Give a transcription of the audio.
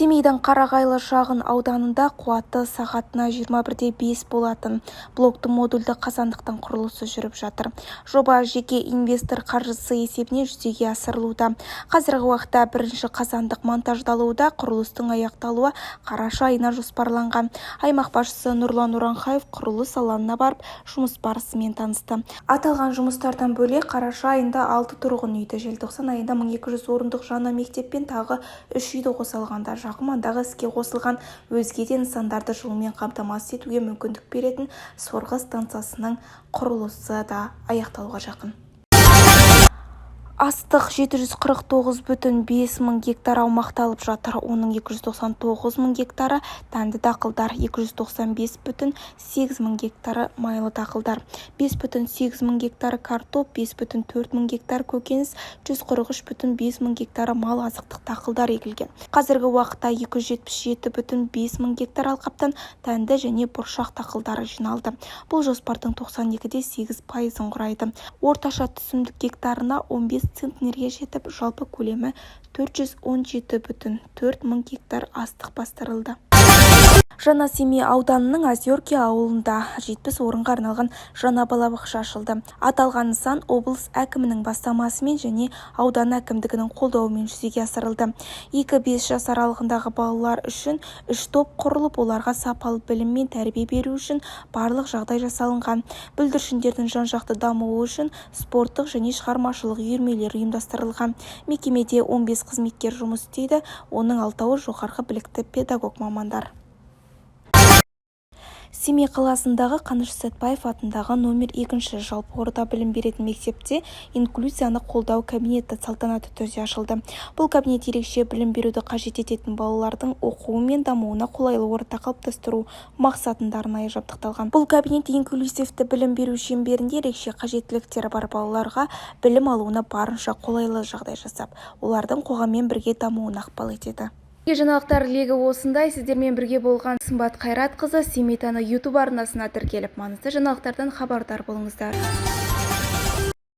Семейдің Қарағайлы шағын ауданында қуаты сағатына 21,5 болатын блокты модульді қазандықтың құрылысы жүріп жатыр. Жоба жеке инвестор қаржысы есебінен жүзеге асырылуда. Қазіргі уақытта бірінші қазандық монтаждалуда, құрылыстың аяқталуы қараша айына жоспарланған. Аймақ басшысы Нұрлан Уранхаев құрылыс алаңына барып, жұмыс барысымен танысты. Аталған жұмыстардан бөлек, қараша айында алты тұрғын үйді, желтоқсан айында 1200 орындық жаңа мектеп пен тағы үш үйді қоса алғанда, жақын маңдағы іске қосылған өзге де нысандарды жылумен қамтамасыз етуге мүмкіндік беретін сорғы станциясының құрылысы да аяқталуға жақын. Астық 749,5 мың гектар аумақты алып жатыр. Оның 299 мың гектары дәнді дақылдар, 295,8 мың гектары майлы дақылдар, 5,8 мың гектары картоп, 5,4 мың гектар көкөніс, 143,5 мың гектары мал азықтық дақылдар егілген. Қазіргі уақытта 277,5 мың гектар алқаптан дәнді және бұршақ дақылдары жиналды. Бұл жоспардың 92,8 пайызын құрайды. Орташа түсімдік гектарына 15 центнерге жетіп, жалпы көлемі 417,4 мың гектар астық бастырылды. Жаңа Семей ауданының Озерки ауылында 70 орынға арналған жаңа балабақша ашылды. Аталған нысан облыс әкімінің бастамасымен және аудан әкімдігінің қолдауымен жүзеге асырылды. 2-5 жас аралығындағы балалар үшін үш топ құрылып, оларға сапалы білім мен тәрбие беру үшін барлық жағдай жасалынған. Бүлдіршіндердің жан-жақты дамуы үшін спорттық және шығармашылық үйірмелер ұйымдастырылған. Мекемеде 15 қызметкер жұмыс істейді, оның алтауы жоғарғы білікті педагог мамандар. Семей қаласындағы Қаныш Сәтбаев атындағы номер екінші жалпы орта білім беретін мектепте инклюзияны қолдау кабинеті салтанатты түрде ашылды. Бұл кабинет ерекше білім беруді қажет ететін балалардың оқуы мен дамуына қолайлы орта қалыптастыру мақсатында арнайы жабдықталған. Бұл кабинет инклюзивті білім беру шеңберінде ерекше қажеттіліктері бар балаларға білім алуына барынша қолайлы жағдай жасап, олардың қоғаммен бірге дамуына ықпал етеді. Жаңалықтар легі осындай. Сіздермен бірге болған Сымбат Қайратқызы. Семей таңы YouTube арнасына тіркеліп, маңызды жаңалықтардан хабардар болыңыздар.